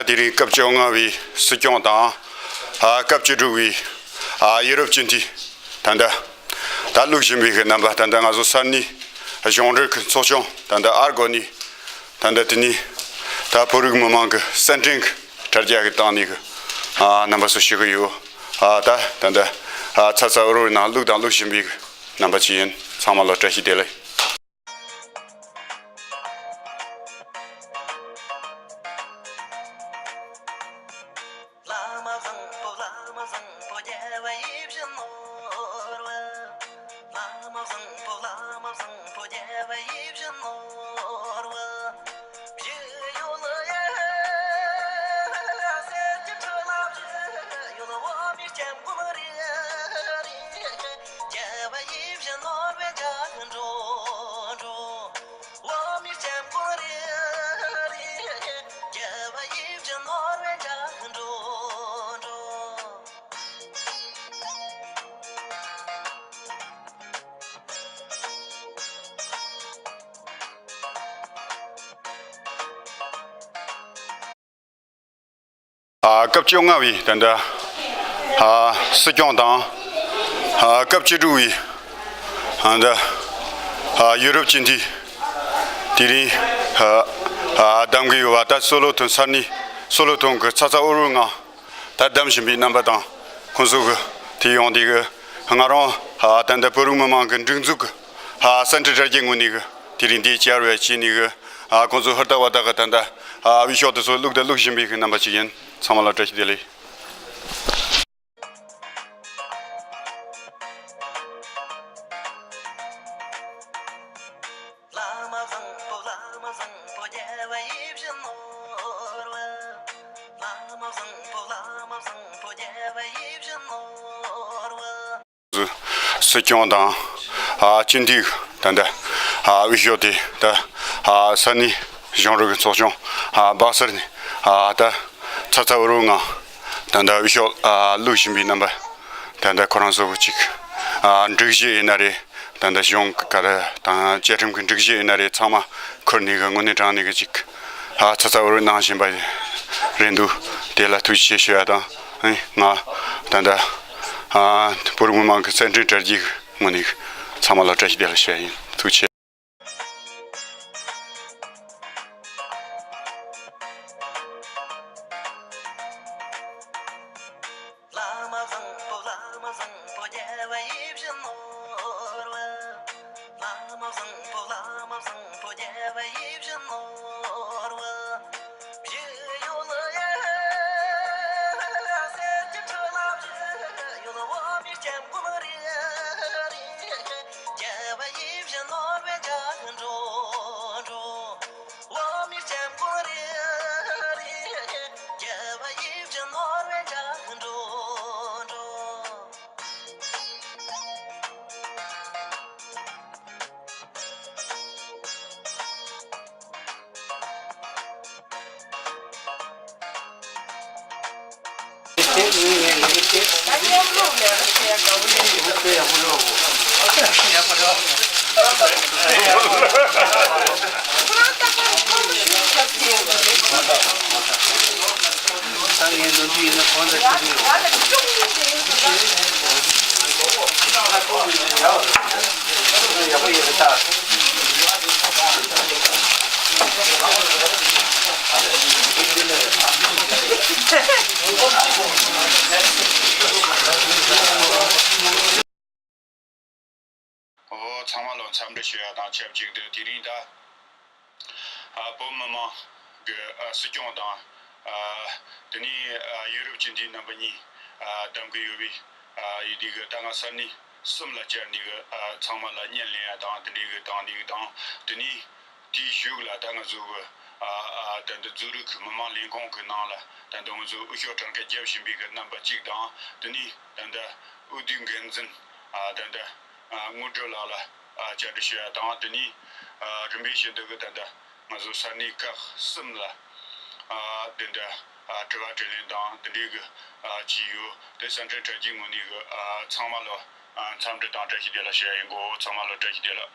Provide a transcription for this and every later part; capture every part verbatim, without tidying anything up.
དེ་རིང་སྐབས་བཅོ་ལྔ་བའི་སྲིད་སྐྱོང་དང་། ཨ། སྐབས་བཅུ་དྲུག་པའི། ཨ། ཡུ་རོབ་སྤྱི་འཐུས། ད་ལྟ་ད་བླུགས་བཞིན་པའི་གི་རྣམ་པ། ད་ལྟ་ང་ཚོ་ས་གནས་གཞུང་འབྲེལ་གྱི་ཚོགས་ཆུང་། ད་ལྟ་ཨར་གོ་ནི། ད་ལྟ་དེ་ནས་ད་བོད་རིགས་མི་མང་གི་གསར་འཕྲིན་གྱི་དྲ་རྒྱ་གི་སྟེང་ནས་གི། ཨ། རྣམ་པ་ཚོ་ཞུ་གི་ཡོད། ཨ། ད་ད་ལྟ། ཨ། ཚ་ཚ་འུར་འུར་ནང་བླུགས་དང་བླུགས་བཞིན་པའི་གི་རྣམ་པ་ཅིག་ཡིན། ཚང་མ་ལ་བཀྲ་ཤིས་བདེ་ལེགས། བླ་མ་བཟང་པོ། བླ་མ་བཟང་པོ། རྒྱལ་བ་ཡིད་བཞིན་ནོར་བུ། བླ་མ་བཟང་པོ། བླ་མ་བཟང་པོ། རྒྱལ་བ་ཡིད་བཞིན་ནོར་བུ། བཞི་ཡོད་ལ་ཡ། གསེར་གྱི་ཁྲི་ལ་བཞི་ཡོད་ལ། འོ་མའི་སྐྱབས་མགོན་རེད། རྒྱལ་བ་ཡིད་བཞིན་ནོར་བུའི་ལྗགས་འགྲོ་འགྲོ། འོ་མའི་སྐྱབས་མགོན་རེད། རྒྱལ་བ་ཡིད་བཞིན་ནོར་བུའི་ལྗགས་འགྲོ་འགྲོ། ཨ། སྐབས་བཅོ་ལྔ་བའི་ད་ལྟ། ཨ། སྲིད་སྐྱོང་དང་། ཨ། སྐབས་བཅུ་དྲུག་པའི་ད་ལྟ། ཨ། ཡུ་རོབ་སྤྱི་འཐུས་དེ་རིང་། ཨ། ཨ། གདམ་གི་ཡོད་པ། ད་སོ་ལོ་ཐོན། ས་གནས་སོ་ལོ་ཐོན་གི་ཚ་ཚ་འུར་འུར་ངང་ད་གདམ་བཞིན་པའི་རྣམ་པ་དང་། ཁོང་ཚོ་གི་དེ་ཡོང་དེ་གི། ང་རང་། ཨ། ད་ལྟ་བོད་རིགས་མི་མང་གི་སྒྲིག་འཛུགས་ཀྱི། ཨ། གསར་འཕྲིན་དྲ་རྒྱའི་ངོས་ནས་གི་དེ་རིང་འདིར་བཅར་བའི་ཆེད་ནས་གི། ཨ། ཁོང་ཚོ་ཧུར་ཐག་པ་ཐག་གི་ད་ལྟ། ཨ། འོས་ཤོག་དེ་ཚོ་བླུགས་དང་བླུགས་བཞིན་པའི་གི་རྣམ་པ་ཅིག་ཡིན། ཚང་མ་ལ་བཀྲ་ཤིས་བདེ་ལེགས། བླ་མ་བཟང་པོ། བླ་མ་བཟང་པོ། རྒྱལ་བ་ཡིད་བཞིན་ནོར་བུ། བླ་མ་བཟང་པོ། བླ་མ་བཟང་པོ། རྒྱལ་བ་ཡིད་བཞིན་ནོར་བུ། སྲིད་སྐྱོང་དང་། ཨ། སྤྱི་འཐུས་ད་ལྟ། ཨ། འོས་ཤོག་དེ་ད། ཨ། ས་གནས་གཞུང་འབྲེལ་གྱི་ཚོགས་ཆུང་། ཨ། སྦག་སར་ནས། ཨ། ད་ཚ་ཚ་འུར་འུར་ངང་ད་ལྟ་འོས་ཤོག་ཨ། བླུགས་བཞིན་པའི་རྣམ་པ། ད་ལྟ་ཁོ་རང་ཚོ་གི་ཅིག། ཨ། སྒྲིག་གཞི་ཡིན་ན་རེད། ད་ལྟ་གཞུང་ག་རེ་དང་བཅའ་ཁྲིམས་ཀྱི་སྒྲིག་གཞི་ཡིན་ན་རེད། ཚང་མ་ཁུར་ནས་གི་དངོས་གནས་དྲང་གནས་གི་ཅིག། ཨ། ཚ་ཚ་འུར་འུར་གནང་བཞིན་པ་རེད་འདུག། དེ་ལ་ཐུགས་རྗེ་ཆེ་ཞུ་ཡ་དང་། ཨེ། ང་ད་ལྟ། ཨ། བོད་རིགས་མི་མང་གི་གསར་འཕྲིན་དྲ་རྒྱའི་ངོས་ནས་ཚང་མ་ལ་བཀྲ་ཤིས་བདེ་ལེགས་ཞུ་ཡ་ཡིན། ཐུགས་རྗེ་ཆེ། བླ་མ་བཟང་པོ། བླ་མ་བཟང་པོ། རྒྱལ་བ་ཡིད་བཞིན་ནོར་བུ། བླ་མ་བཟང་པོ། བླ་མ་བཟང་པོ། རྒྱལ་བ་ཡིད་བཞིན་ནོར་བུ། བཞི་ཡོད་ལ་ཡ། གསེར་གྱི་ཁྲི་ལ་བཞི་ཡོད་ལ། འོ་མའི་སྐྱབས་མགོན་རེད། རྒྱལ་བ་ཡིད་བཞིན་ནོར་བུའི་ལྗགས་འགྲོ་འགྲོ། འོ་མའི་སྐྱབས་མགོན་རེད། རྒྱལ་བ་ཡིད་བཞིན་ནོར་བུའི་ལྗགས་འགྲོ་འགྲོ། ཨོ། ཚང་མ་ལ་འཚམས་འདྲི་ཞུ་ཡ་དང་ཆབས་ཅིག་ཏུ། དེ་རིང་ད། ཨ། བོད་མི་མང་གི། ཨ། སྲིད་སྐྱོང་དང་། ཨ། དེ་ནས། ཨ། ཡུ་རོབ་སྤྱི་འཐུས་རྣམ་པ་གཉིས། ཨ། གདམ་གི་ཡོད་པའི། ཨ། ཡུལ་དེ་གི་ད་ང་ས་གནས་གསུམ་ལ་བཅར་ནས་གི། ཨ། ཚང་མ་ལ་བརྙན་ལེན་ཡ་དང་དེ་འདྲའི་གི་དང་དེ་གི་དང་། དེ་ནས་དེའི་གཞུག་ལ་ད་ང་ཚོ་གི། ཨ། ཨ། ད་འདི་འཛུལ་རིགས་ཀྱི་མི་མང་ལས་ཁུངས་ཀྱི་ནང་ལ་ད་འདི་ང་ཚོ་འོས་ཤོག་གྲངས་ཀ་རྒྱབ་བཞིན་པའི་གི་རྣམ་པ་གཅིག་དང་། དེ་ནས་ད་འདི་འོས་བསྡུའི་འགན་འཛིན། ཨ། ད་འདི། ཨ། དངོས་གྲུབ་ལགས་ལ། ཨ། བཅར་འདྲི་ཞུ་ཡ་དང་། དེ་ནས། ཨ། རིམ་པས་བཞིན་དུ་གི་ད་ལྟ་ང་ཚོ་ས་གནས་ཁག་གསུམ་ལ། ཨ། དེ་འདྲ། ཨ། དྲི་བ་དྲིས་ལན་དང་དེ་འདྲའི་གི། ཨ། བྱས་ཡོད། དེ་གསར་འཕྲིན་དྲ་རྒྱའི་ངོས་ནས་གི། ཨ། ཚང་མ་ལ། ཨ། འཚམས་འདྲི་དང་བཀྲ་ཤིས་བདེ་ལེགས་ཞུ་ཡ་ཡིན་གོ། ཚང་མ་ལ་བཀྲ་ཤིས་བདེ་ལེགས།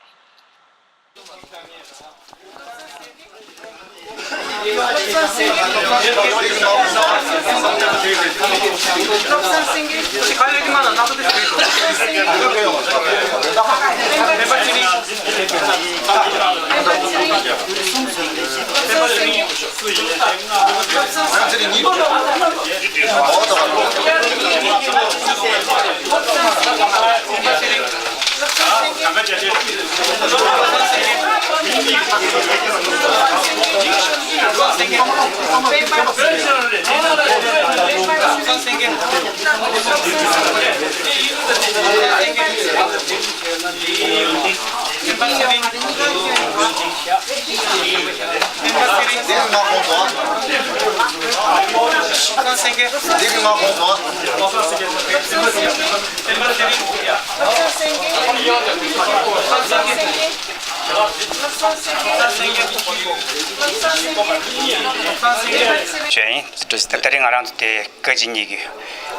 བྱས་ཡིན། ད་ད་རེས་ང་རང་ཚོ་དེ་བཀའ་སྤྱི་གཉིས་ཀྱི་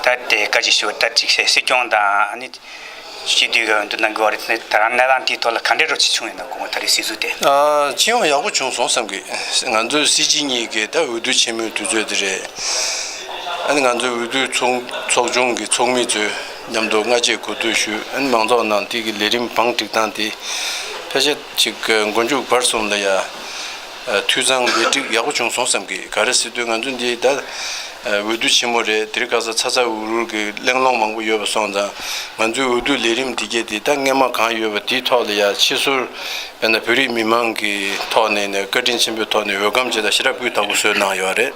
ད་དེ་བཀའ་སྤྱི་ཞུ་ད་ཅིག་བྱས་སྲིད་སྐྱོང་དང་ཨ་ནི་སྤྱི་འཐུས་ཀྱི་འོས་བསྡུ་གནང་གི་བ་རེད། ད་རང་གནས་སྟངས་དེའི་ཐོག་ལ་ག་འདྲའི་རོགས་བྱེད་བྱུང་ཡོད་ན་དགོངས་པ་ད་རེས་སྲིད་ཟུར་དེ། ཨ། སྤྱི་ཡོངས་ཡག་པོ་བྱུང་སོང་བསམ་གི། ང་ཚོའི་སྲིད་སྤྱི་གཉིས་ཀྱི་ད་འོས་བསྡུ་ཆེན་མོའི་དུས་ཚོད་དེ་རེད། ཨ་ནི་ང་ཚོའི་འོས་བསྡུ་ཚོགས་ཚོགས་ཆུང་གི་ཚོགས་མི་ཚོས་མཉམ་དུ་སྔ་རྗེས་གོ་བསྡུར་ཞུས། ཨ་ནི་མང་ཚོགས་ནང་དེ་གི་ལས་རིམ་བང་སྒྲིག་སྟངས་དེ་ཕལ་ཆེར་ཅིག་མགོ་མཇུག་བར་གསུམ་ལ་ཡ། ཨ། འཐུས་ཚང་ལེགས་སྒྲིག་ཡག་པོ་བྱུང་སོང་བསམ་གི། ག་རེ་ཟེར་དུས་ང་ཚོ་འདི་ད་ཨ་འོས་བསྡུ་ཆེན་མོ་རེད། དེ་རིང་ཁ་སང་ཚ་ཚ་འུར་འུར་གི་གླེང་སློང་མང་པོ་ཡོད་པ་སོང་ཙང་། ང་ཚོའི་འོས་བསྡུ་ལས་རིམ་འདི་གས་དེ་ད་སྔས་མ་གང་ཡོད་པ་དེའི་ཐོག་ལ་ཡ་ཕྱི་ཟུར་དཔེར་ན་བོད་རིགས་མི་མང་གི་ཐོག་ནས་ནས་བཀའ་དྲིན་ཆེན་པོའི་ཐོག་ནས་འོས་སྒམ་ཅིག་ད་ཞེ་དྲག་སྤུས་དག་པོ་བཟོས་གནང་ཡོད་རེད།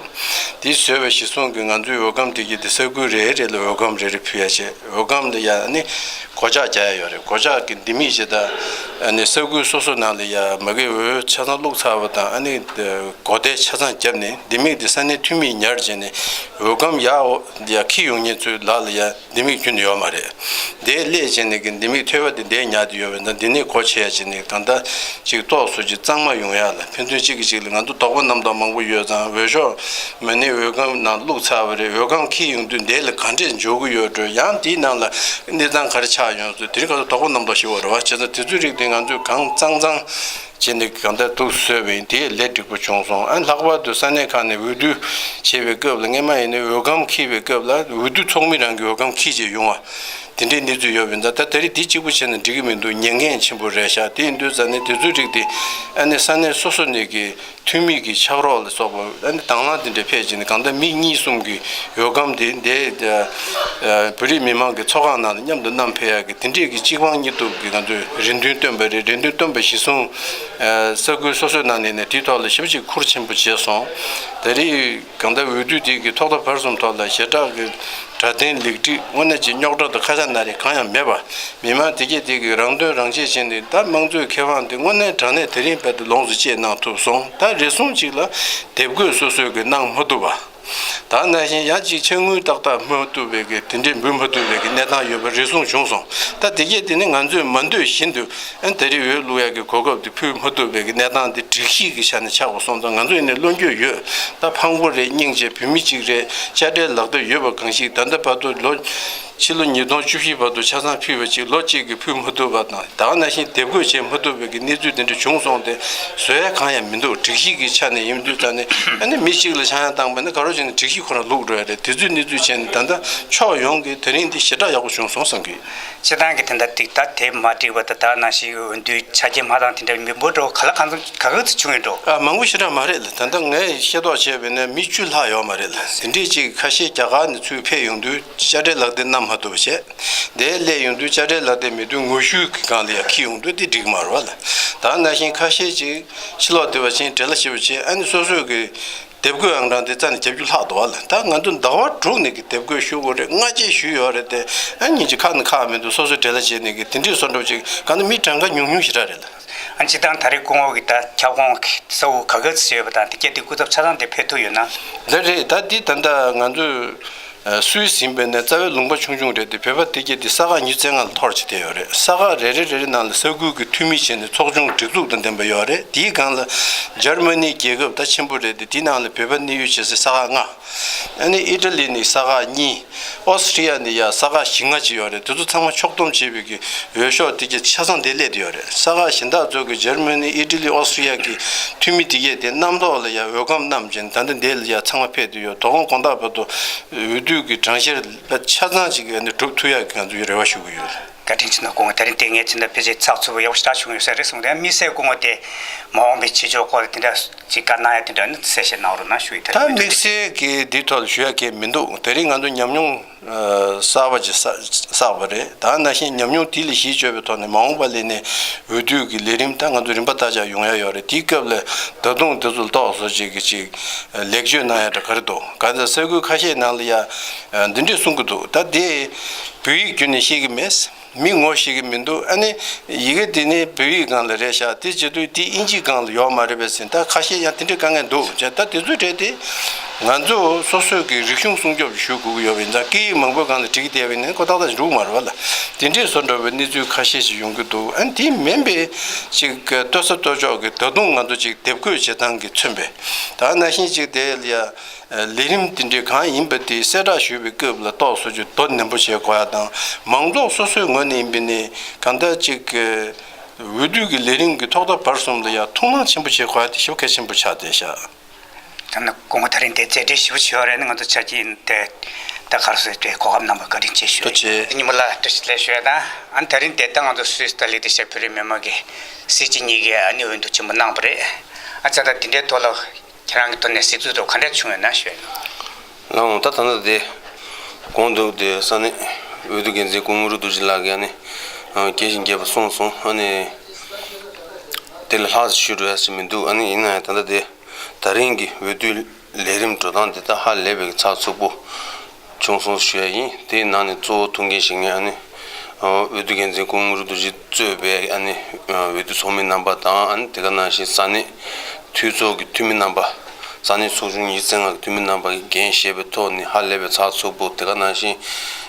དེ་བཟོས་པ་གཞིར་བཟུང་གི་ང་ཚོའི་འོས་སྒམ་དེ་གས་དེ་ས་ཁུལ་རེ་རེ་ལ་འོས་སྒམ་རེ་རེ་ཕུལ་ཡ་བྱས། འོས་སྒམ་ལ་ཡ་ནི་སྒོ་ལྕགས་རྒྱག་ཡ་ཡོད་རེད། སྒོ་ལྕགས་ཀྱི་ལྡེ་མིག་ཅིག་ད་ནི་ས་ཁུལ་སོ་སོ་ནང་ལ་ཡ་མ་གི་འོས་ཆ་ཚང་བླུགས་ཚར་བ་དང་། ཨ་ནི་སྒོ་དེ་ཆ་ཚང་བརྒྱབ་ནས་ལྡེ་མིག་དེ་ས་གནས་འཐུས་མིས་ཉར་བྱས་ནས་འོས་སྒམ་ཡར་ཡ་འཁྱེར་ཡོང་མཁན་ཚོའི་ལག་ལ་ཡ་ལྡེ་མིག་རྒྱུན་ཡོད་མ་རེད། དེ་སླེབས་བྱས་ནས་ཀྱི་ལྡེ་མིག་ཐོལ་པ་དེ་འདིར་ཉར་དུ་ཡོད་པ་ཡིན་ཙང་། འདི་ནས་སྒོ་ཕྱེ་ཡ་བྱས་ནས་གང་ལྟར་ཅིག་ཏོག་ཙམ་ཅིག་གཙང་མ་ཡོང་ཡ་ལ། ཕན་ཚུན་གཅིག་གིས་གཅིག་ལ། ང་ཚོ་དོགས་པ་རྣམ་རྟོག་མང་པོ་ཡོད་ཙང་། འོས་ཤོག་མ་ཎི་འོས་སྒམ་ནང་བླུགས་ཚར་བ་རེད། འོས་སྒམ་འཁྱེར་ཡོང་དུས་འདི་ལ་ག་འདྲས་འཇོག་གི་ཡོད་འགྲོ། ཡང་དེའི་ནང་ལ་གནས་སྟངས་ག་རེ་ཆགས་ཡོང་ཚུལ་དེ་རིང་ཁ་སང་དོགས་པ་རྣམ་རྟོག་ཞིག་ཡོད་རེད་བ། བྱས་ཙང་དེ་ཚོའི་རིགས་དེ་ང་ཚོས་གང་གཙང་གཙང་བྱས་ནས་གང་ལྟར་འདུག་བཟོས་པ་ཡིན། དེ་ལས་འགྲིག་པོ་བྱུང་སོང་། ཨ། ལྷག་པར་དུ་ས་གནས་ཁག་ནས་འོས་བསྡུ་བྱེད་པའི་སྐབས་ལ། སྔས་མ་ཡིན་ན་འོས་སྒམ་འཁྱེར་བའི་སྐབས་ལ་འོས་བསྡུ་ཚོགས་མི་རང་གི་འོས་སྒམ་འཁྱེར་བྱས་ཡོང་བ། དེ་འདྲའི་གནས་ཚུལ་ཡོད་པ་ཡིན་ཙང་། ད་དེ་རིང་དེ་གཅིག་པུ་བྱས་ན་འགྲིག་གི་མི་འདུག་ཉེན་ཁ་ཆེན་པོ་རེད་ཤག་དེ་ཡིན་དུས་ཙང་ནས་དེ་ཚོའི་རིགས་དེ་ཨ་ནི་ས་གནས་སོ་སོ་ནས་ཀྱི་འཐུས་མི་གི་ཕྱག་རོགས་ལ་སོགས་པ། ཨ་ནི་དང་བླངས་དེ་འདྲ་ཕེབས་བྱས་ནས་གང་ལྟར་མི་གཉིས་གསུམ་གྱི་འོས་སྒམ་དེ་འདི་ཨ་བོད་རིགས་མི་མང་གི་ཚོགས་ཁང་ནང་ལ་མཉམ་དུ་བསྣམས་ཕེབས་ཡག་གི་དེ་འདྲས་ཀྱི་གཅིག་དཔང་གཉིས་གཏུག་གི་ང་ཚོས་རེ་འདུན་བཏོན་པ་རེད། རེ་འདུན་བཏོན་པ་གཞིར་བཟུང་ཨ་ས་ཁུལ་སོ་སོའི་ནང་ནས་ནས་དེའི་ཐོག་ལ་ཞེ་པོ་ཅིག་ཁུར་ཆེན་པོ་བྱས་སོང་། དེ་རིང་གང་ལྟར་འོས་བསྡུ་དེ་གི་ཐོག་མཐའ་བར་གསུམ་ཐོག་ལ་ཞེ་དྲག་གི་སྒྲ་ལྡན་ལེགས་སྒྲིག་དངོས་གནས་ཀྱི་རྙོག་དྲ་དང་ཁ་ཆག་སྣ་རེ་གང་ཡང་མེད་པ། མི་མང་དེ་གས་དེ་གི་རང་དོན་རང་གཅེས་བྱས་ནས། ད་དམངས་གཙོའི་ཁེ་དབང་དེ་དངོས་གནས་དྲང་གནས་དེ་རིང་བར་དུ་ལོངས་སུ་སྤྱད་གནང་ཐུབ་སོང་། ད་རེ་ཟུང་ཅིག་ལ་དེབ་འགོད་སོ་སོས་གི་གནང་མ་ཐུབ་པ། ད་ནང་བཞིན་ཡང་ཅིག་ཕྱག་དངུལ་ཏག་ཏག་མ་ཐུབ་པའི་གི་དེ་འདྲའི་འབུལ་མ་ཐུབ་པའི་གི་གནས་སྟངས་ཡོད་པ་རེ་ཟུང་བྱུང་སོང་། ད་དེ་གས་དེ་ནི་ང་ཚོས་མ་འདོད་བཞིན་དུ་ཨ་ནི་ད་རེས་འོས་བླུག་ཡག་གི་གོ་སྐབས་དེ་ཕུལ་མ་ཐུབ་པའི་གི་གནས་སྟངས་དེ་སྒྲིག་གཞི་གི་ཆ་ནས་ཆགས་པ་སོང་ཙང་། ང་ཚོ་ཡིན་ནའི་བློ་འགྱོད་ཡོད། ད་ཕངས་པོ་རེད། སྙིང་རྗེ། བོད་མི་གཅིག་རེད། དཔྱ་ཁྲལ་ལག་དེབ་ཡོད་པ་གང་ཞིག་ད་ལྟ་བར་དུ་ལོ། ཕྱི་ལོ་ཉིས་སྟོང་བཅུ་བཞི་བར་དུ་ཆ་ཚང་ཕུལ་བ་ཅིག་ལོ་གཅིག་གིས་ཕུལ་མ་ཐུབ་པ་དང་། ད་ག་ནང་བཞིན་དེབ་འགོད་བྱེད་མ་ཐུབ་པའི་གི་གནས་ཚུལ་དེ་འདྲ་བྱུང་སོང་སྟེ། བཟོ་ཡ་གང་ཡང་མི་འདུག་སྒྲིག་གཞི་གི་ཆ་ནས་ཡིན་དུས་ཙང་ནས་ཨ་ནི་མི་གཅིག་ལ་ཆག་ཡང་བཏང་པ་ནི་ག་རེ་བྱས་ནས་སྒྲིག་གཞི་ཁོ་རང་ལུག་འགྲོ་ཡ་རེད། དེ་ཚོའི་གནས་ཚུལ་བྱས་ནས་ད་ལྟ་ཕྱོགས་ཡོངས་ཀྱི་དེ་རིང་འདི་ཞེ་དྲག་ཡག་པོ་བྱུང་སོང་བསམ་གི། སྤྱིར་བཏང་གི་དེ་འདྲ་ཏིག་ད་དེབ་མ་བསྒྲིགས་པ་དང་། ད་ག་ནང་བཞིན་འོས་བསྡུ་ཆ་རྐྱེན་མ་འདང་དེ་འདྲ་མི་འབོར་འགྲོ་ག་ལ་གང་འཚམ་ག་ག་ཚོད་བྱུང་ཡོད་འགྲོ། ཨ། མང་པོ་ཞེ་དྲག་མ་རེད་ལ། ད་ལྟ་ངས་ཤེས་རྟོགས་བྱས་པ་ཡིན་ན་མི་བཅུ་ལྷག་ཡོད་མ་རེད་ལ། དེ་འདྲས་ཅིག་ཁ་ཤས་རྒྱ་གར་ནས་ཚུར་ཕེབས་ཡོང་དུས་དཔྱ་ཁྲལ་ལག་དེབ་བསྣམས་མ་ཐུབ་པ་བྱས། དེ་སླེབས་ཡོང་དུས་དཔྱ་ཁྲལ་ལག་དེབ་མེད་དུས་ངོ་བཤུས་ཀྱི་སྒང་ལ་ཡར་འཁྱེར་ཡོང་དུས་དེ་འགྲིག་མ་རེད་བ་ལ། ད་ག་ནང་བཞིན་ཁ་ཤས་ཅིག་ཕྱི་ལོགས་སྡོད་པ་ཅིག་འབྲེལ་བ་བྱེད་པ་བྱས། ཨ་ནི་སོ་སོས་ཀྱི་དེབ་འགོད་ཨང་གྲངས་དེ་རྩ་ནས་བརྒྱད་ཅུ་ལྷག་འདུག་བ་ལ། ད་ང་ཚོ་ཟླ་བ་དྲུག་ནས་ཀྱི་དེབ་འགོད་ཞུ་དགོས་རེད། སྔ་རྗེས་ཞུས་ཡོད་རེད་དེ། ཨ་ཉིན་གཅིག་ཁག་ནས་ཁག་མི་འདུག་སོ་སོས་འབྲེལ་བ་བྱས་ནས་ཀྱི་དེ་འདྲས་བཟོ་འདྲ་ཅིག་གང་ལྟར་མི་གྲངས་ཀ་ཉུང་ཉུང་ཞེ་དྲག་རེད་ལ། ཨ་སྤྱིར་བཏང་ད་རེས་སྐུ་ངོ་གིས་ད་ཁྱབ་ཁོངས་ཀྱི་ས་ཁུལ་ག་ག་ཚོད་ཡོད་པ་དང་། དེ་གས་དེ་སྐུ་ཚབ་ཆ་ཚང་དེ་ཕེབས་ཐུབ་ཡོད་ན། འདི་རེད། ད་འདི་ད་ལྟ་ང་ཚོས་ སུད་སི་ཡིན་པའི་ནས་རྩ་བའི་ལུང་པ་ཆུང་ཆུང་རེད་དེ། བོད་པ་དེ་གྱད་དེ་ས་ཁག་ཉི་ཤུ་རྩ་ལྔ་ལ་འཐོར་བྱས་བསྡད་ཡོད་རེད། ས་ཁག་རེ་རེ་རེ་རེ་ནང་ལ་ས་ཁུལ་གྱི་འཐུས་མི་བྱས་ནས་ཚོགས་ཆུང་སྒྲིག་འཛུགས་དང་ལྡན་པ་ཡོད་རེད། དེའི་སྒང་ལ་འཇར་མ་ནི་རྒྱལ་ཁབ་ད་ཆེན་པོ་རེད་དེ། དེའི་ནང་ལ་བོད་པ་གནས་ཡུལ་བྱེད་སའི་ས་ཁག་ལྔ། ཨ་ནི་ཨི་ཊ་ལི་ནི་ས་ཁག་གཉིས། ཨོ་སི་ཁྲི་ཡ་ནི་ཡ་ས་ཁག་བཞི་ལྔ་ཅིག་ཡོད་རེད། དེ་ཚོ་ཚང་མ་ཕྱོགས་བསྡོམས་བྱས་པའི་གི་འོས་ཤོག་དེ་གྱད་ཆ་ཚང་དེ་སླེབས་བསྡད་ཡོད་རེད། ས་ཁག་གཞན་དག་ཚོ་གི་འཇར་མ་ནི་ཨི་ཊ་ལི་ཨོ་སི་ཁྲི་ཡ་གི་འཐུས་མི་དེ་གྱད་དེ་གནམ་ཐོག་ལ་ཡ་འོས་སྒམ་བསྣམས་བྱས་ནས་ད་ལྟ་འདི་ལ་ཡ་ཚང་མ་ཕེབས་བསྡད་ཡོད། དོ་དགོང་དགོང་དག་བར་དུ་འོས་བསྡུ་གི་གྲངས་བཤེར་ཆ་ཚང་ཅིག་ཨ་ནི་གྲུབ་ཐུབ་ཡག་གི་ང་ཚོས་རེ་བ་ཞུ་གི་ཡོད། བཀའ་དྲིན་ཆེ་གནང་། སྐུ་ངོ་དེ་རིང་དེ་ངས་ཚིག་འདི་ཕལ་ཆེར་ཚགས་ཚུད་པོ་ཡག་པོ་ཞེ་དྲག་བྱུང་ཡོད་ས་རེད་གསུངས་ཏེ། དམིགས་བསལ་སྐུ་ངོ་དེ་མ་འོངས་པའི་བྱེད་ཕྱོགས་སྐོར་ལ་དེ་འདྲ་ཅིག་བཀའ་གནང་ཡ་དེ་འདྲ་ནི་གསལ་བཤད་གནང་རོགས་གནང་ཞུ་ཡི། དེ་ད་རིང་དམིགས་བསལ་གྱི་འདི་ཐོག་ལ་ཞུ་ཡ་གང་ཡང་མི་འདུག་དེ་རིང་ང་ཚོ་ཉམས་མྱོང་ཨ་གསར་པ་ཅིག་བསགས་བསགས་པ་རེད། ད་ནང་བཞིན་ཉམས་མྱོང་དེ་ལ་གཞི་བཅོལ་བའི་ཐོག་ནས་མ་འོངས་པ་ལ་ནི་འོས་བསྡུ་གི་ལས་རིམ་ད་ང་ཚོ་རིམ་པ་བརྟག་དཔྱད་ཡོང་ཡ་ཡོད་རེད། དེའི་སྐབས་ལ་ད་དུང་དེ་ཚོ་ལ་རྟོག་བཟོ་བྱེད་ཀྱི་ཅིག་ལེགས་བཅོས་གནང་ཡ་འདྲ་ག་རེ་འདུག་གང་ལྟར་ས་ཁུལ་ཁ་ཤས་ནང་ལ་ཡ་འདི་འདྲས་གསུང་གི་འདུག་ད་དེ་བོད་ཡིག་བརྒྱུད་ནས་ཤེས་ཀྱི་མེད། མི་ངོ་ཤེས་ཀྱི་མི་འདུག་ཨ་ནི་ཡི་གེ་དེ་ནི་བོད་ཡིག་སྒང་ལ་རེད་ཤག་དེ་བྱེད་དུས་དེ་ཨིན་ཇིའི་སྒང་ལ་ཡོད་མ་རེད་པས་ཟེར། ད་ཁ་ཤས་ཡང་དེ་འདྲའི་དཀའ་ངལ་འདུག་ཅེས། ད་དེ་ཚོའི་གྲས་དེ་ང་ཚོ་སོ་སོའི་གི་རིག་གཞུང་སྲུང་སྐྱོབ་ཞུ་དགོས་ཀྱི་ཡོད་པ་ཡིན་ཙང་སྐད་ཡིག་མང་པོའི་སྒང་ལ་བྲིས་ཀྱི་བསྡད་པ་ཡིན་ན་ཁོ་ཏག་ཏག་འགྲིག་མ་རེད་པ་ལ། དེ་འདྲས་བཟོ་འདྲ་བའི་གནས་ཚུལ་ཁ་ཤས་ཤིག་ཡོང་གི་འདུག་ཨ་ནི་དེ་མིན་པའི་ཅིག་ལྟོས་ས་ལྟོས་ཕྱོགས་ཀྱི་ད་དུང་ང་ཚོ་ཅིག་དེབ་འགོད་བྱེད་སྟངས་ཀྱིས་མཚོན་པའི་ད་ནང་བཞིན་ཅིག་དེ་ལ་ཡ། ལས་རིམ་དེ་འདྲའི་གང་ཡིན་པ་དེ་གསལ་བསྒྲགས་ཞུས་པའི་སྐབས་ལ་རྟོག་བཟོ་རྒྱུ་དོ་ནན་པོ་བྱེད་དགོས་ཡ་དང་། མང་ཚོགས་སོ་སོའི་ངོས་ནས་ཡིན་པ་ནི་གང་ལྟར་ཅིག་འོས་བསྡུ་གི་ལས་རིམ་གྱི་ཐོག་མཐའ་བར་གསུམ་ལ་ཡ་ཐུགས་སྣང་ཆེན་པོ་བྱེད་དགོས་ཡ་དེ་ཞེ་པོ་གལ་ཆེན་པོ་ཆགས་བསྡད་ཤག་ད་ནི་སྐུ་ངོ་དེ་རིང་དེ་མཛད་བྲེལ་ཞེ་པོ་ཆེ་བ་རེད། ནི་ང་ཚོ་ཆ་རྐྱེན་དེ་ད་ག་རེ་ཟེར་དེ་གོ་སྐབས་གནང་བར་བཀའ་དྲིན་ཆེ་ཞུ། ཐུགས་རྗེ་ཆེ། ཉི་མ་ལ་བཀྲ་ཤིས་བདེ་ལེགས་ཞུ་ཡ་དང་། ཨ་ནི་དེ་རིང་དེ་ད་ང་ཚོ་སུད་སི་ལ་སླེབས་བསྡད་ཤག་བོད་རིགས་མི་མང་གི་སྲིད་སྤྱི་གཉིས་ཀས་ཨ་ནི་འོས་བསྡུ་ཆེན་པོ་གནང་བ་རེད། ཨ་ཙང་ད་དེ་འདྲའི་ཐོག་ལ། ཁྱེད་རང་གི་ཐོག་ནས་གཟིགས་ཚུལ་དུ་ག་འདྲ་བྱུང་ཡོད་ན་ཞུས། ལགས་འོང་། ད་ད་ལྟ་དེ་གོང་དུ་དེ་ས་གནས་འོས་བསྡུ་འགན་འཛིན་སྐུ་ངོ་དངོས་གྲུབ་རྡོ་རྗེ་ལགས་ཀྱིས་ཨ་ནི་རྒྱས་ཤིང་རྒྱས་པ་གསུངས་སོང་། ཨ་ནི་དེ་ལས་ལྷག་ཅིག་ཞུ་འགྲོ་ཡ་ཞིག་མི་འདུག་ཨ་ནི་ཡིན་ན་ཡང་ད་ལྟ་དེ་ད་རིང་གི་འོས་བསྡུ་ལས་རིམ་འགྲོ་སྟངས་དེ་ད་ཧ་ལས་པའི་ཚགས་ཚུད་པོ་བྱུང་སོང་ཞུ་ཡ་ཡིན། དེའི་ནང་ནས་གཙོ་བོ་ཐུགས་འགན་བཞེས་མཁན་ཨ་ནི་འོས་བསྡུ་འགན་འཛིན་སྐུ་ངོ་དངོས་གྲུབ་རྡོ་རྗེ་གཙོས་པའི་ཨ་ནི་འོས་བསྡུ་ཚོགས་མི་རྣམ་པ་དང་། ཨ་ནི་དེ་ག་ནང་བཞིན་ས་གནས་འཐུས་ཚོགས་ཀྱི་འཐུས་མི་རྣམ་པ། ས་གནས་ཚོགས་ཆུང་ཉི་ཤུ་རྩ་ལྔ་གི་འཐུས་མི་རྣམ་པ་གིས་འགན་བཞེས་པའི་ཐོག་ནས་ཧ་ལས་པའི་ཚགས་ཚུད་པོ། དེ་ག་ནང་བཞིན་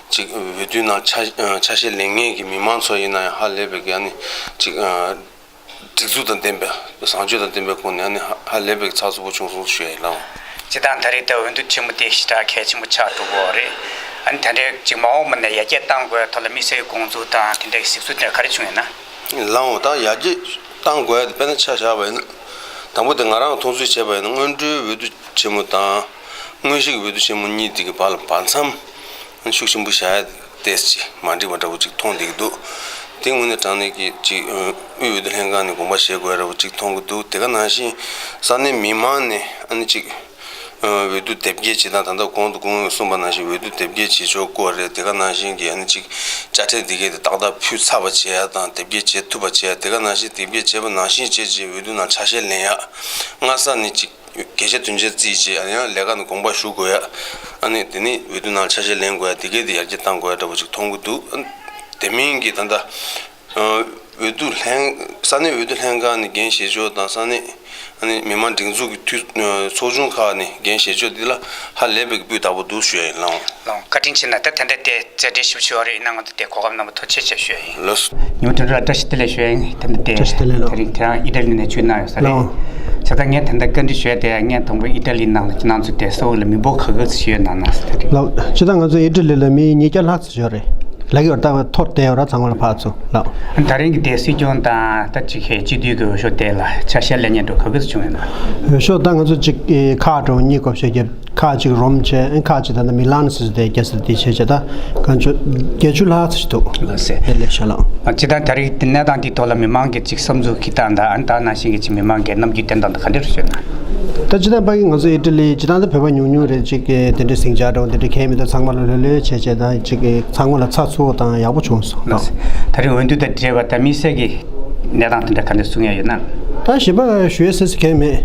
ཅིག་འོས་བསྡུ་ནང་ཆ་ཆ་ཤས་ལེན་མཁན་གྱི་མི་མང་ཚོ་ཡིན་ན་ཡང་ཧ་ལས་པའི་གི་ཨ་ནི་ཅིག་སྒྲིག་འཛུགས་དང་ལྡན་པའི་བཟང་སྤྱོད་དང་ལྡན་པའི་སྒོ་ནས་ཨ་ནི་ཧ་ཧ་ལས་པའི་ཚགས་ཚུད་པོ་བྱུང་སོང་ཞུ་ཡ་ཡིན། ལགས་འོང་། སྤྱིར་བཏང་ད་རེས་ད་འོས་བསྡུ་ཆེན་མོ་དེ་ཞེ་དྲག་གལ་ཆེན་པོ་ཆགས་འགྲོ་གི་ཡོད་རེད། ཨ་ནི་ད་རེས་ཅིག་མ་འོངས་པ་ནས་ཡར་རྒྱས་གཏང་དགོས་ཐོག་ལ་དམིགས་བསལ་གྱི་དགོངས་ཚུལ་དང་དེ་འདྲའི་གཟིགས་ཚུལ་དེ་ག་རེ་བྱུང་ཡོད་ན། ལགས་འོང་། ད་ཡར་རྒྱས་གཏང་དགོས་ཡ་དེ་དཔེར་ན་ཆ་བཞག་པ་ཡིན་ན། དང་པོ་དེ་ང་རང་མཐོང་ཚུལ་བྱས་པ་ཡིན་ན་སྔོན་འགྲོའི་འོས་བསྡུ་ཆེན་མོ་དང་། དངོས་གཞི་གི་འོས་བསྡུ་ཆེན་མོ་གཉིས་དེ་གི་བར་ལ་བར་མཚམས་ཤུགས་ཆེན་པོ་བཞག་ཡ་ཏོག་ཙམ་ཅིག་མ་འགྲིག་པ་འདྲ་བོ་ཅིག་མཐོང་བསྡད་ཀྱི་འདུག་དེ་དངོས་གནས་དྲང་གནས་ཀྱི་ཅིག་དབུས་འོས་བསྡུ་ལྷན་ཁང་ནས་དགོངས་པ་བཞེས་དགོས་ཡ་འདྲ་བོ་ཅིག་མཐོང་གི་འདུག་དེ་ག་ནང་བཞིན་ས་གནས་མི་མང་ནས་ཨ་ནི་ཅིག་འོས་བསྡུ་དེབ་སྐྱེལ་བྱེད་སྟངས། ད་ལྟ་གོང་དུ་སྐུ་ངོས་གསུངས་པ་ནང་བཞིན་འོས་བསྡུ་དེབ་སྐྱེལ་བྱེད་ཕྱོགས་སྐོར་རེད། དེ་ག་ནང་བཞིན་གྱི་ཨ་ནི་ཅིག་དཔྱ་ཁྲལ་འདི་གས་དེ་ཏག་ཏག་ཕུལ་ཚར་བ་བྱེད་ཡ་དང་། དེབ་སྐྱེལ་བྱེད་ཐུབ་པ་བྱེད་ཡ། དེ་ག་ནང་བཞིན་དེབ་སྐྱེལ་བྱས་པ་ནང་བཞིན་བྱས་རྗེས་འོས་བསྡུ་ནང་ཆ་ཤས་ལེན་ཡ། སྔ་ས་ནས་ཅིག་གལ་ཆེ་དོན་ཆེ་བརྩིས་བྱས་ཡང་ལས་ཀ་ནང་དགོངས་པ་ཞུ་དགོས་ཡ། ཨ་ནི་དེ་ནི་འོས་བསྡུ་ནང་ཆ་ཤས་ལེན་དགོས་ཡ། དེ་གས་དེ་ཡར་རྒྱས་གཏང་དགོས་ཡ་འདྲ་བོ་ཅིག་མཐོང་གི་འདུག་དེ་མིན་གྱི་ད་ལྟ་འོས་བསྡུ་ལྷན་ས་གནས་འོས་བསྡུ་ལྷན་ཁང་ནས་འགན་བཞེས་ཕྱོགས་དང་། ས་གནས་ཨ་ནི་མི་མང་སྒྲིག་འཛུགས་ཀྱི་འཐུས་ཚོགས་ཆུང་ཁག་ནས་འགན་བཞེས་ཕྱོགས་འདི་ལ་ཧ་ལས་པའི་སྤུས་དག་པོ་འདུག་ཞུ་ཡ་ཡིན། ལགས་འོང་། ལགས་འོང་། བཀའ་དྲིན་ཆེ་གནང་། ད་ད་ལྟ་དེ་མཛད་བྲེལ་ཞེ་པོ་ཅིག་ཡོད་རེད། ཡིན་ན་ང་ཚོ་དེ་གོ་སྐབས་གནང་བ་ཐུགས་རྗེ་ཆེ་ཞུ་ཡ་ཡིན། ལགས་སོ། ཉི་མ་དོན་གྲུབ་ལགས་བཀྲ་ཤིས་བདེ་ལེགས་ཞུ་ཡ་ཡིན། ད་ལྟ་དེ་བཀྲ་ཤིས་བདེ་ལེགས་ལགས། དེ་རིང་དེ་རང་ཨི་ཊ་ལི་ནས་བྱོན་གནང་ཡོད་ས་རེད། ལགས་འོང་། བྱས་ཙང་ངས་ད་ལྟ་བཀའ་འདྲི་ཞུ་ཡ་དེ་ཡང་སྔོན་དང་པོ་ཨི་ཊ་ལི་ནང་ལ་ཁྱེད་རང་ཚོ་དེ་སོ་ཝི་ལ་མི་འབོར་ག་ག་ཙམ་ཞིག་ཡོད་ན་ན་ཟེར་དེ་རེད། ལགས་འོང་། སྤྱིར་བཏང་ང་ཚོ་ཨི་ཊ་ལི་ལ་མི་ཉིས་བརྒྱ་ལྷག་ཙམ་ཡོད་རེད། ལགས་ཡོད། ད་འཐོར་བསྡད་ཡོད་ར། ཚང་མ་ལ་ཕར་ཚུར་ལགས། ད་རིང་གི་དེ་སྲིད་སྐྱོང་དང་ད་ཅིག་ཧེ་སྤྱི་འཐུས་ཀྱི་འོས་ཤོག་དེ་ལ་ཆ་ཤས་ལེན་མཁན་འདྲ་བོ་ག་ག་ཙམ་བྱུང་ཡོད་ན། འོས་ཤོག་ད་ང་ཚོ་ཅིག་ཁག་འདྲ་བོ་གཉིས་བགོ་བཤའ་བརྒྱབ། ཁག་ཅིག་རོམ་བྱས། ཁག་ཅིག་ད་ལྟ་མི་ལང་ཟེར་དེ་རྒྱ་ཟེར་དེ་བྱས་བྱས། ད་གང་བྱུང་བརྒྱད་ཅུ་ལྷག་ཙམ་ཞིག་འདུག་ལགས་སེ། ལགས་ལགས་ཤག་ལགས། ཨ་སྤྱིར་བཏང་ད་རིང་གི་གནས་སྟངས་དེའི་ཐོག་ལ་མི་མང་གི་ཅིག་བསམ་ཚུལ་གྱི་སྟངས་དང་། ཨ་ནི་ད་ནང་བཞིན་གྱི་ཅིག་མི་མང་གི་རྣམ་འགྱུར་བསྟན་སྟངས་དང་ག་འདྲ་རེད་ཞུས་ན། ད་སྤྱིར་བཏང་ཕ་གི་ང་ཚོ་ཨི་ཊ་ལི་སྤྱིར་བཏང་ད་བོད་པ་ཉུང་ཉུང་རེད། ཅིག་གི་དེ་འདྲའི་ཟིང་ཆ་འདྲ་བོ་དེ་འདྲ་གང་ཡང་མི་འདུག་ཚང་མ་ལ་ལྷོད་ལྷོད་བྱས་བྱས། ད་ཅིག་གི་ཚང་མ་ལ་ཚགས་ཚུད་པོ་དང་ཡག་པོ་བྱུང་སོང་། ལགས་སེ། ད་རིང་འོས་བསྡུ་དང་འབྲེལ་བ་ད་དམིགས་བསལ་གྱི་གནས་སྟངས་དེ་འདྲ་ག་འདྲ་གསུང་ཡ་ཡོད་ན། ད་གཞན་པ་ཞུ་ཡ་ཟེར་ཟེར་གང་ཡང་མེད།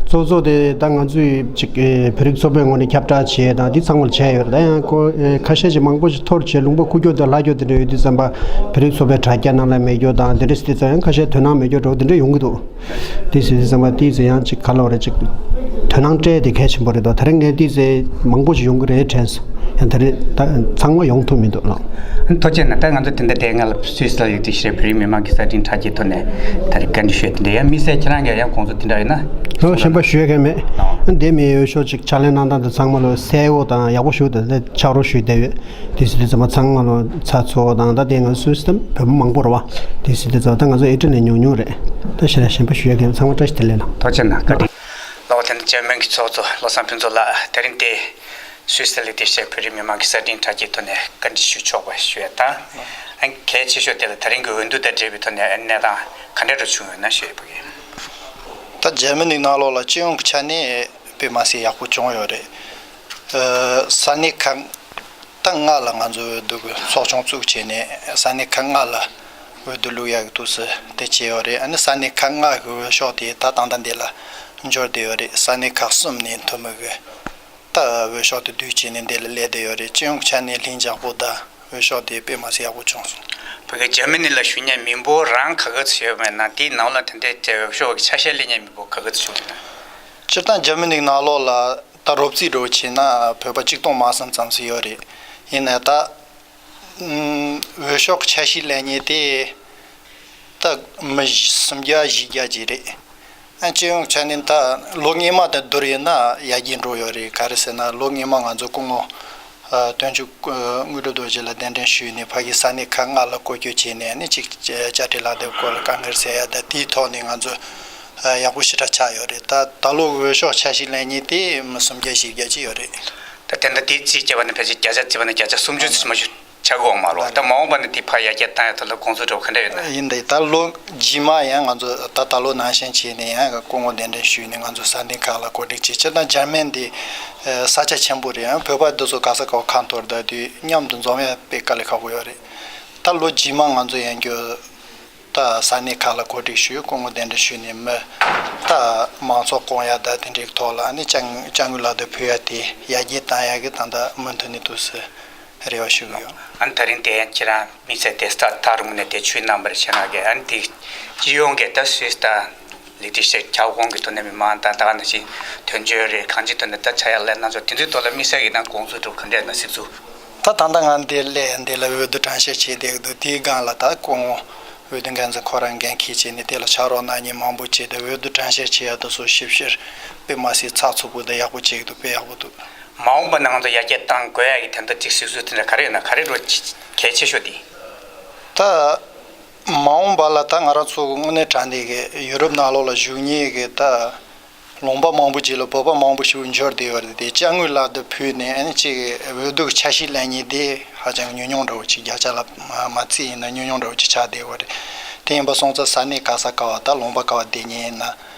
གཙོ་གཙོ་དེ་ད་ང་ཚོས་ཅིག་བོད་རིགས་ཚོགས་པའི་ངོས་ནས་ཁྱབ་བསྒྲགས་བྱས་དང་དེ་ཚང་མ་བྱས་ཡོད་རེད། ད་ཡང་ཁོ་ཁ་ཤས་ཅིག་མང་པོ་ཞིག་འཐོར་བྱས་ལུང་པ་ཁུག་ཀྱོག་དེ་ལྷག་ཀྱོག་དེ་འདྲ་ཡོད་དུས་ཙམ་པ་བོད་རིགས་ཚོགས་པའི་དྲ་རྒྱ་ནང་ལ་མེད་ཀྱོག་དང་དེ་འདྲ་ཟེར་དུས་ཙམ་ཡང་ཁ་ཤས་དོ་སྣང་མེད་ཀྱོག་འདྲ་བོ་དེ་འདྲ་ཡོང་གི་འདུག་དེ་ཟེར་དུས་ཙམ་པ་དེ་ཚོ་ཡང་ཅིག་ག་ལབ་རེད། ཅིག་དོ་སྣང་སྤྲད་དེ་གལ་ཆེན་པོ་རེད་དོ། དེ་རིང་ངས་དེ་ཚོ་མང་པོ་ཞིག་ཡོང་གི་རེད་དྲན་སོང་ ཡང་ད་རེས་ད་ཚང་མ་ཡོང་ཐུབ་མི་འདུག་ལགས། ཐུགས་རྗེ་ཆེ་གནང་། ད་ང་ཚོ་དེ་འདྲ་དེ་སྔ་ལ་སུད་སི་ལ་ཡོད་དུས་ཤེས་བོད་རིགས་མི་མང་གི་གསར་འཕྲིན་དྲ་རྒྱའི་ཐོག་ནས་ད་རེས་བཀའ་འདྲི་ཞུས་དེ་འདྲ་ཡང་དམིགས་བསལ་ཁྱེད་རང་གིས་ཡང་དགོངས་ཚུལ་དེ་འདྲ་ཡོད་ན། ཨོ་གཞན་པ་ཞུ་ཡ་གང་མེད། ཨོ་འདི་མི་ཡོད་ཤོག་ཅིག་ཕྱག་ལས་གནང་སྟངས་དེ་ཚང་མ་ལོ་གསལ་བོ་དང་ཡག་པོ་ཞུ་དེ་ལས་ཕྱག་རོགས་ཞུས་བསྡད་ཡོད། དེ་སྲིད་དེ་ཚང་མ་ཚང་མ་ལོ་ཚ་ཚོ་དང་ད་དེ་ང་སུད་སི་དང་བོད་པ་མང་པོ་རེད་བ། དེ་སྲིད་དེ་ཚོ་ད་ང་ཚོ་ཨེ་ཊི་ལས་ཉུང་ཉུང་རེད། ད་ཞེ་ལ་གཞན་པ་ཞུ་ཡ་གང་མེད། ཚང་མ་བཀྲ་ཤིས་བདེ་ལེགས་ལགས། ཐུགས་རྗེ་ཆེ་གནང་། བཀའ་དྲིན། ལགས་འོ་དེ་ནི་འཇར་མན་གྱི་ཚོགས་གཙོ་བློ་བཟང་ཕུན་ཚོགས་ལགས་དེ་རིང་དེ། སུད་སི་ལ་དེ་ཤེས་བོད་རིགས་མི་མང་གི་གསར་འཕྲིན་དྲ་རྒྱའི་ཐོག་ནས་བཀའ་འདྲི་ཞུ་ཆོག་པ་ཞུ་ཡ་དང་། ཨ་གལ་ཆེ་ཤོས་དེ་ལ་ད་རིང་གི་འོས་བསྡུ་དང་འབྲེལ་བའི་ཐོག་ནས་ཨ་གནས་སྟངས་ག་འདྲ་འདྲ་བྱུང་ཡོད་ན་ཞུ་ཡ་ཕ་གི། ད་འཇར་མ་ནི་ནང་ལོགས་ལ་སྤྱི་ཡོངས་ཀྱི་ཆ་ནས་དཔེ་མ་སྲིད་ཡག་པོ་བྱུང་ཡོད་རེད། ཨ་ས་གནས་ཁག་ད་ལྔ་ལ་ང་ཚོ་འོས་བསྡུ་གི་ཚོགས་ཆུང་བཙུགས་བྱས་ནས་ས་གནས་ཁག་ལྔ་ལ་འོས་བསྡུ་བླུག་ཡག་གི་ཐུགས་སུ་དེ་བྱས་ཡོད་རེད། ཨ་ནི་ས་གནས་ཁག་ལྔ་གི་འོས་ཤོག་དེ་ད་ད་ལྟ་འདི་ལ་འབྱོར་བསྡད་ཡོད་རེད། ས་གནས་ཁག་གསུམ་ནས་འཐུས་མི་གི་ད་འོས་ཤོག་དེ་བསྡུས་བྱས་ནས་འདི་ལ་སླེབས་བསྡད་ཡོད་རེད། སྤྱི་ཡོངས་ཆ་ནས་ལྷིང་འཇགས་པོ་དང་འོས་ཤོག་དེ་དཔེ་མ་སྲིད་ཡག་པོ་བྱུང་སོང་། བོད་སྐད། འཇར་མ་ནི་ལ་བཞུགས་མཁན་མི་འབོར་རང་ག་ག་ཚོད་ཡོད་མེད་ན་དེའི་ནང་ལ་དེ་འདྲའི་དེ་འོས་ཤོག་གི་ཆ་ཤས་ལེན་མཁན་མི་འབོར་ག་ག་ཚོད་བྱུང་ཡོད་ན། སྤྱིར་བཏང་འཇར་མ་ནི་ནང་ལོགས་ལ་ད་རོབ་རྩིས་འདྲ་བོ་བྱས་ན་བོད་པ་ཆིག་སྟོང་མ་ཟིན་ཙམ་ཞིག་ཡོད་རེད། ཡིན་ནའི་ད་ཨུམ་འོས་ཤོག་ཆ་ཤས་ལེན་མཁན་དེ་ད་མི་སུམ་བརྒྱ་བཞི་བརྒྱ་ཅིག་རེད། ཨ་སྤྱི་ཡོངས་ཆ་ནས་ད་ལོ་སྔོན་མ་དང་བསྡུར་ཡིན་ན་ཡར་རྒྱས་འགྲོ་ཡོད་རེད། ག་རེ་ཟེར་ན་ལོ་སྔོན་མ་ང་ཚོ་སྐུ་ངོ་ཨ་དོན་གཅོད་ཨ་དངོས་གྲུབ་རྡོ་རྗེ་ལགས་གདན་འདྲེན་ཞུས་ནས་ཕ་གིའི་ས་གནས་ཁག་ལྔ་ལ་སྐོར་སྐྱོད་བྱས་ནས་ཨ་ནི་གཅིག་དཔྱ་ཁྲལ་ལག་དེབ་སྐོར་ལ་དཀའ་ངལ་སེལ་ཡ་དང་དེའི་ཐོག་ནས་ང་ཚོ་ཨ་ཡག་པོ་ཞེ་དྲག་ཆགས་ཡོད་རེད། ད་ད་ལོ་འོས་ཤོག་ཆ་ཤས་ལེན་མཁན་དེ་མི་སུམ་བརྒྱ་བཞི་བརྒྱ་ཅིག་ཡོད་རེད། ད་དེ་འདྲ་དེ་རྩིས་བྱས་པ་ན་ཕལ་ཆེར་བརྒྱ་ཆ་བརྩིས་པ་ན་བརྒྱ་ཆ་སུམ་ཅུ་ཙམ་མ་གཏོགས་ཆག་གི་ཡོད་མ་རེད་བ། ད་མ་འོངས་པ་ནས་དེ་ཕར་ཡར་རྒྱས་བཏང་ཡ་ཐོག་ལ་དགོངས་ཚུལ་འདྲ་བོ་ག་འདྲ་ཡོད་ན། ཡིན་ད་ད་ལོ་རྗེས་མ་ཡང་ང་ཚོ་ད་ད་ལོ་ནང་བཞིན་བྱས་ནས་ཡང་སྐུ་ངོ་གདན་འདྲེན་ཞུས་ནས་ང་ཚོ་ས་གནས་ཁག་ལ་གོ་སྒྲིག་བྱས། སྤྱིར་བཏང་འཇར་མན་འདི་ས་ཆ་ཆེན་པོ་རེད། ཡང་བོད་པ་འདི་ཚོ་ག་ས་ག་བ་ཁ་འཐོར་བསྡད་དུས་མཉམ་དུ་འཛོམས་ཡ་དཔེ་དཀའ་ལས་ཁག་པོ་ཡོད་རེད། ད་ལོ་རྗེས་མ་ང་ཚོ་ཡང་བསྐྱར་ད་ས་གནས་ཁག་ལ་གོ་སྒྲིག་ཞུས། སྐུ་ངོ་གདན་འདྲེན་ཞུས་ནས་མི་ད་མང་ཚོགས་སྐོང་ཡ་ད་དེ་འདྲའི་ཐོག་ལ་ཨ་ནི་དཔྱ་དཔྱ་དངུལ་ལག་དེབ་ཕུལ་ཡ་དེ་ཡར་རྒྱས་བཏང་ཡ་གི་ད་ལྟ་མུ་མཐུད་ནས་འདུག་ཟེར་རེ་བ་ཞུ་གི་ཡོད། ཨ་ནི་ད་རིང་དེ་ཁྱེད་རང་དམིགས་བསལ་དེ་སྟག་ཐག་རིང་པོ་ནས་དེ་ཆུའི་རྣམ་པར་ཕྱིན་ཡ་གི་ཨ་ནི་དེ་སྤྱི་ཡོངས་ཀྱི་ད་སུད་སི་ད་ལས་བྱེད་ཁྱབ་ཁོངས་ཀྱི་ཐོག་ནས་མི་མང་དང་ད་ག་ནང་བཞིན་དོན་གཅོད་རེད། གང་ཅིའི་ཐོག་ནས་ད་ཆ་ཡག་ལས་གནང་ཕྱོགས་དེ་ཚོའི་ཐོག་ལ་དམིགས་བསལ་གྱི་ད་དགོངས་ཚུལ་འདྲ་བོ་ག་འདྲ་ཡོད་ན་གཟིགས་ཚུལ། ད་ད་ལྟ་ང་འདི་སླེབས་འདི་ལ་འོས་བསྡུ་གྲངས་བཤེར་བྱེད་བསྡད་ཀྱི་འདུག་དེའི་སྒང་ལ་ད་སྐུ་ངོ་འོས་བསྡུ་འགན་འཛིན་ཁོ་རང་འགན་འཁྱེར་བྱས་ནས་དེ་ལ་ཕྱག་རོགས་གནང་མཁན་མང་པོ་བྱས་ཏེ་འོས་བསྡུ་གྲངས་བཤེར་བྱེད་ཡ་དེ་ཚོ་ཞིབ་བཤེར་དཔེ་མ་སྲིད་ཚགས་ཚུད་པོ་དང་ཡག་པོ་བྱེད་ཀྱི་འདུག་དཔེ་ཡག་པོ་འདུག་མ་འོངས་པ་ནང་དུ་ཡར་རྒྱས་གཏང་དགོས་ཡ་གི་དོན་དུ་ཅིག་གཟིགས་ཚུལ་དེ་འདྲ་ག་རེ་ཡོད་ན། ག་རེ་འདྲ་བོ་གལ་ཆེ་ཤོས་དེ། ད་མ་འོངས་པ་ལ་ད་ང་རང་ཚོ་གི་དངོས་གནས་དྲང་གནས་ཀྱི་ཡུ་རོབ་ནང་ལོགས་ལ་བཞུགས་མཁན་གྱི་ད་ལུང་པ་མང་པོ་ཅིག་ལ་བོད་པ་མང་པོ་ཞིག་འབྱོར་བསྡད་ཡོད་རེད་དེ། དཔྱ་དངུལ་ལག་དེབ་ཕུལ་ནས་ཨ་ནི་ཅིག་འོས་བསྡུ་གི་ཆ་ཤས་ལེན་མཁན་དེ་ཧ་ཅང་ཉུང་ཉུང་འདྲ་བོ་ཅིག་བརྒྱ་ཆ་ལ་མ་མ་བརྩིས་ཡིན་ན་ཉུང་ཉུང་འདྲ་བོ་ཅིག་ཆགས་བསྡད་ཡོད་རེད། དེ་ཡིན་པ་སོང་ཙང་ས་གནས་ག་ས་ག་བ་ད་ལུང་པ་ག་བ་བསྡད་མཁན་ཡིན་ན།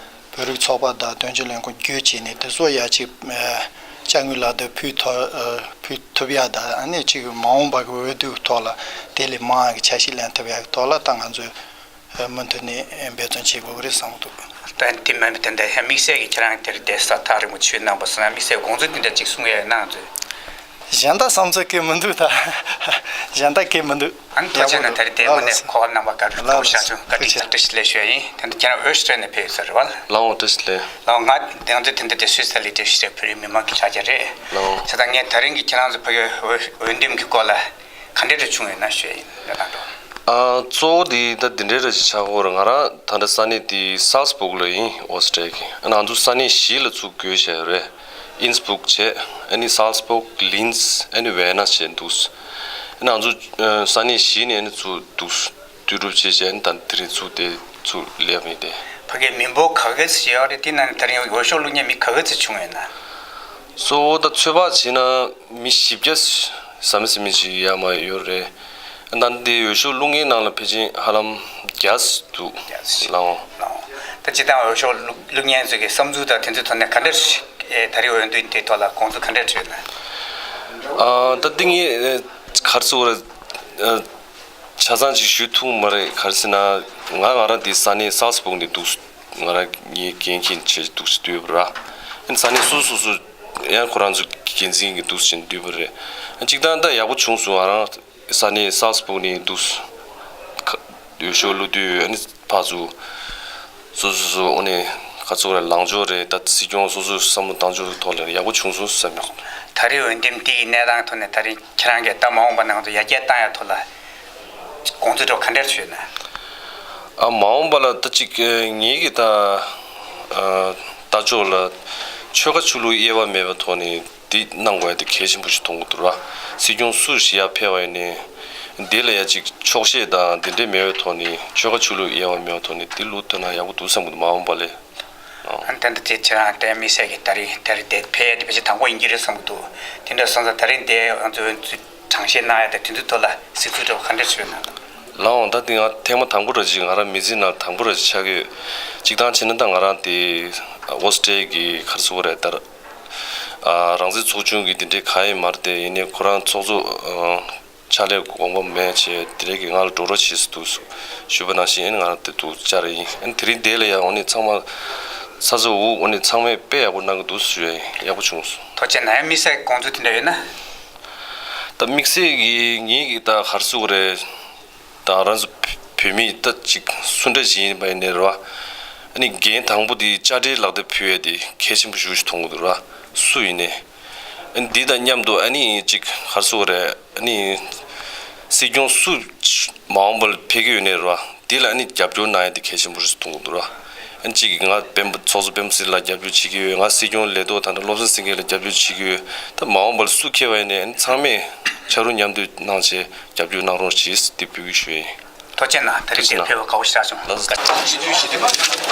བོད་རིགས་ཚོགས་པ་དང་དོན་གཅོད་ལས་ཁུངས་བརྒྱུད་བྱས་ནས་དེ་ཚོ་ཡ་གཅིག་ཨ་དཔྱ་དངུལ་ལག་དེབ་ཕུལ་ཐུབ་ཨ་ཕུལ་ཐུབ་ཡ་དང་ཨ་ནི་གཅིག་མ་འོངས་པ་གི་འོས་བསྡུ་ཐོག་ལ་དེ་ལས་མང་བ་གི་ཆ་ཤས་ལེན་ཐུབ་ཡ་གི་ཐོག་ལ་ད་ང་ཚོས་ཨ་མུ་མཐུད་ནས་འབད་བརྩོན་བྱེད་དགོས་ཀྱི་རེད་བསམ་གྱི་འདུག་ད་དེ་མིན་པའི་དེ་འདྲ་ཡ་དམིགས་བསལ་གྱི་ཁྱེད་རང་དེར་བསྡད་ས་ཐག་རིང་པོ་ཆུའི་ནང་པ་སོང་ན་དམིགས་བསལ་དགོངས་ཚུལ་དེ་འདྲ་གཅིག་གསུང་ཡ་ཡོད་ན་ང་ཚོས། གཞན་དག་བསམ་ཚུལ་གང་ཡང་མི་འདུག་ད་གཞན་དག་གང་ཡང་མི་འདུག་ཨ་ནི་ཐུགས་རྗེ་གནང་། ད་རེས་དེ་དངོས་གནས་ཁོ་བ་རྣམ་པ་ག་རེ་ལགས་ཐུགས་ཤ་ཆུང་བཀའ་དྲིན་ཆེ། བཀྲ་ཤིས་བདེ་ལེགས་ཞུ་ཡ་ཡིན། དེ་འདྲ་ཁྱེད་རང་ཨོ་སི་ཀྲི་ལི་ཡ་ནས་ཕེབས་ཡོད་ས་རེད་བ། ལགས་འོ་བཀྲ་ཤིས་བདེ་ལེགས། ལགས་འོ་ང་ང་ཚོ་དེ་འདྲ་དེ་སུད་སི་ལ་ཡོད་དུས་ཤེས་བོད་རིགས་མི་མང་གི་ལྷན་རྒྱས་རེད། ལགས་འོ། བྱས་ཙང་ངས་ད་རིང་གི་ཁྱེད་རང་ཚོ་ཕ་གི་འོས་འོས་འདེམས་ཀྱི་སྐོར་ལ་ག་འདྲ་རེ་བྱུང་ཡོད་ན་ཞུ་ཡ་ཡིན་ལ་ད་འགྲོ། ཨ་གཙོ་བོ་དེ་ད་འདི་འདྲའི་རེ་ཞིག་ཆགས་ཀྱི་ཡོད་རེད། ང་རང་ད་ལྟ་ས་གནས་དེ་སཱལ་སི་སྦུག་ལ་ཡིན། ཨོ་སི་ཀྲི་ལི་ཡ་གི་ང་ཚོ་ས་གནས་བཞི་ལ་ཚུར་བགོས་བཞག་ཡོད་རེད། ཨིན་སི་སྦུག་བྱས། ཨ་ནི་སཱལ་སི་སྦུག་ལིན་ཙི་ཨ་ནི་ཝེ་ན་བྱས་འདུག་ཨ་ནི་ང་ཚོ་ས་གནས་བཞི་ནས་ཨ་ནི་ཚུར་འདུག་ལྟོས་གྲུབ་བྱས་བྱས་ཨ་ནི་ད་དེ་རིང་ཚུར་དེ་ཚུར་སླེབས་ཡིན་ཏེ། ཕ་གིའི་མི་འབོར་ག་གེ་ཞིག་ཡོད་རེད། དེ་ནང་ནས་ད་རིང་འོས་ཤོག་བླུག་མཁན་མི་ག་གེ་ཞིག་བྱུང་ཡོད་ན། གཙོ་བོ་ད་ཚོད་དཔག་བྱས་ན་མི་བཞི་བརྒྱ་ཟམ་ཟིམ་ཞིག་ཡར་མར་ཡོད་རེད། ད་འདི་འོས་ཤོག་བླུག་མཁན་ནང་ལ་ཕལ་ཆེར་ཧ་ལམ་བརྒྱ་འདུག་བརྒྱ། ལགས་འོང་། ལགས་འོང་། ད་སྤྱིར་བཏང་འོས་ཤོག་བླུག་བླུག་མཁན་ཚོ་གི་བསམ་ཚུལ་དང་དེ་ཚོའི་ཐོག་ནས་ག་འདྲ་ཞིག་ཨེ་ད་རེས་འོས་བསྡུ་དེའི་ཐོག་ལ་དགོངས་ཚུལ་ག་འདྲ་བྱུང་ན། ཨ་ད་འདི་ངས་ཨེ་ག་རེ་ཟེར་དགོས་རེད། ཨ་ཆ་ཚང་ཅིག་ཞུ་ཐུབ་མ་རེད། ག་རེ་ཟེར་ན་ང་ང་རང་འདི་ས་གནས་སཱལ་སི་སྦུག་ནས་འདུག་ང་རང་ངའི་འགན་འཁྱེར་བྱས་འདུག་སེ་སྡོད་པ་ར། ཨ་ནི་ས་གནས་སོ་སོ་སོ་ཡང་ཁོ་རང་ཚོ་འགན་འཛིན་གྱི་འདུག་སེ་བྱས་སྡོད་པ་རེད། ཨ་གཅིག་ད་ད་ཡག་པོ་བྱུང་སོང་། ང་རང་ས་གནས་སཱལ་སི་སྦུག་ནས་འདུག་སེ་ཁ་འོས་ཤོག་བླུག་དུས་ཨ་ནི་ཕར་ཚུར་སོ་སོ་སོ་ཨ་ནི་ཁ་ཚུར་ལ་ལངས་ཕྱོགས་རེད། ད་སྲིད་སྐྱོང་སོ་སོའི་བསམ་བློ་བཏང་ཕྱོགས་ཐོག་ལ་ཡག་པོ་བྱུང་སོང་བསམ་ཡོད། ད་རེས་འོས་འདེམས་འདི་ཡི་གནས་སྟངས་ཐོག་ནས་ད་རེས་ཁྱེད་རང་གིས་ད་མ་འོངས་པ་ནང་དུ་ཡར་རྒྱས་བཏང་ཡ་ཐོག་ལ་དགོངས་ཚུལ་འདྲ་བོ་ག་འདྲ་ཞུས་ན། ཨ་མ་འོངས་པ་ལ་ད་ཅིག་ངེད་ཀྱི་ད་ལྟ་ཕྱོགས་ལ་ཆོལ་ཁ་ཆོས་ལུགས་དབྱེ་བ་མེད་པའི་ཐོག་ནས་འདི་གནང་དགོས་ཡ་དེ་གལ་ཆེན་པོ་ཞིག་མཐོང་གི་འདུག་ར། སྲིད་སྐྱོང་སུ་ཞིག་ཡར་ཕེབས་པ་ཡིན་ནའི་འདི་ལ་ཡ་ཅིག་འཁྱོག་བཤད་དང་འདི་འདྲས་མེད་པའི་ཐོག་ནས་ཆོལ་ཁ་ཆོས་ལུགས་དབྱེ་བ་མེད་པའི་ཐོག་ནས་འདི་ལུགས་ཐོན་ན་ཡག་པོ་འདུག་བསམ་གི་འདུག་མ་འོངས་པ་ལ། ཨ་ནི་ད་ལྟ་དེ་ཁྱེད་རང་ལྟའི་དམིགས་བསལ་གྱི་ད་རེས་ད་རེས་དེ་ཕལ་ཆེར་དང་པོ་ཡིན་གྱི་རེད་བསམ་གྱི་འདུག་དེ་འདྲ་སོང་ཙང་ད་རེས་འདི་ང་ཚོས་གྲངས་བཤེར་གནང་ཡ་དང་དེ་ཚོའི་ཐོག་ལ་གཟིགས་ཚུལ་འདྲ་བོ་ག་འདྲ་བྱུང་ཡོད་ན། ལགས་འོང་། ད་འདི་ང་ཐེངས་མ་དང་པོ་ར་ཅིག་ང་རང་མི་ཚེ་ནང་དང་པོ་ར་ཅིག་ཆགས་ཀྱི་ཡོད། གཅིག་དང་བྱས་ན་ད་ང་རང་དེ་ཨོ་སི་ཀྲི་ཡ་གི་ག་རེ་ཟེར་དགོས་རེད་ད། ཨ་རང་བཙན་ཚོགས་ཆུང་གི་དེ་འདྲའི་གང་ཡིན་མ་རེད་དེ། ཡིན་ནའི་ཁོ་རང་ཚོགས་གཙོ་ཨ་ཕྱག་ལས་གོང་གོ་མེད་བྱས་དེ་རེད་གི་ང་ལ་འགྲོ་རོགས་བྱེད་ཟེར་འདུག་ཞུས་པ་ནང་བཞིན་ཨ་ནི་ང་རང་དེ་འདུག་བཅར་ཡིན། ཨ་ནི་དེ་རིང་དེ་ལ་ཡང་ཨ་ནི་ཚང་མ་ཚ་ཚ་འུ་འུ་ཨ་ནི་ཚང་མས་དཔེ་ཡག་པོ་གནང་གི་འདུག་ཞུ་ཡ་ཡིན། ཡག་པོ་བྱུང་སོང་། ཐུགས་རྗེ་གནང་། དམིགས་བསལ་དགོངས་ཚུལ་དེ་འདྲ་ཡོད་ན། ད་དམིགས་བསལ་གྱི་ངེད་ཀྱི་ད་ག་རེ་ཟེར་དགོས་རེད། ད་ང་རང་ཚོ་བོད་མི་ད་ཅིག་སུ་འདྲ་ཞིག་ཡིན་པ་ཡིན་ནའི་རེད་བ། ཨ་ནི་འགན་དང་པོ་དེ་དཔྱ་ཁྲལ་ལག་དེབ་ཕུལ་ཡས་དེ་གལ་ཆེན་པོ་ཞེ་པོ་ཞིག་མཐོང་གི་འདུག་ར། སུ་ཡིན་ནའི། ཨ་ནི་འདི་དང་མཉམ་དུ་ཨ་ནི་ཅིག་ག་རེ་ཟེར་དགོས་རེད། ཨ་ནི་སྲིད་སྐྱོང་སུ་མ་འོངས་པར་ཕེབས་ཀྱི་ཡོད་ནའི་རེད་བ། འདི་ལ་ཨ་ནི་རྒྱབ་སྐྱོར་གནང་ཡས་དེ་གལ་ཆེན་པོ་ཞིག་མཐོང་གི་འདུག་ར། ཨ་ནི་གཅིག་གིས་ང་སྤེན་པ་ཚོགས་གཙོ་སྤེན་པ་ཚེ་རིང་ལགས་རྒྱབ་སྐྱོར་བྱེད་ཀྱི་ཡོད། ང་སྲིད་སྐྱོང་ལས་ཐོག་ད་ལྟ་བློ་བཟང་སེང་གེ་ལགས་རྒྱབ་སྐྱོར་བྱེད་ཀྱི་ཡོད། ད་མ་འོངས་པར་སུ་ཁེལ་བ་ཡིན་ནའི་ཨ་ནི་ཚང་མས་ཕྱག་རོགས་མཉམ་འདེགས་གནང་བྱས་རྒྱབ་སྐྱོར་གནང་རོགས་གྱིས་ཟེར་འདི་འབོད་སྐུལ་ཞུ་ཡས་ཡིན། ཐུགས་རྗེ་གནང་། ད་རེས་དེ་ཕེབས་པ་དགའ་པོ་ཞེ་དྲག་བྱུང་། ལགས་སོ།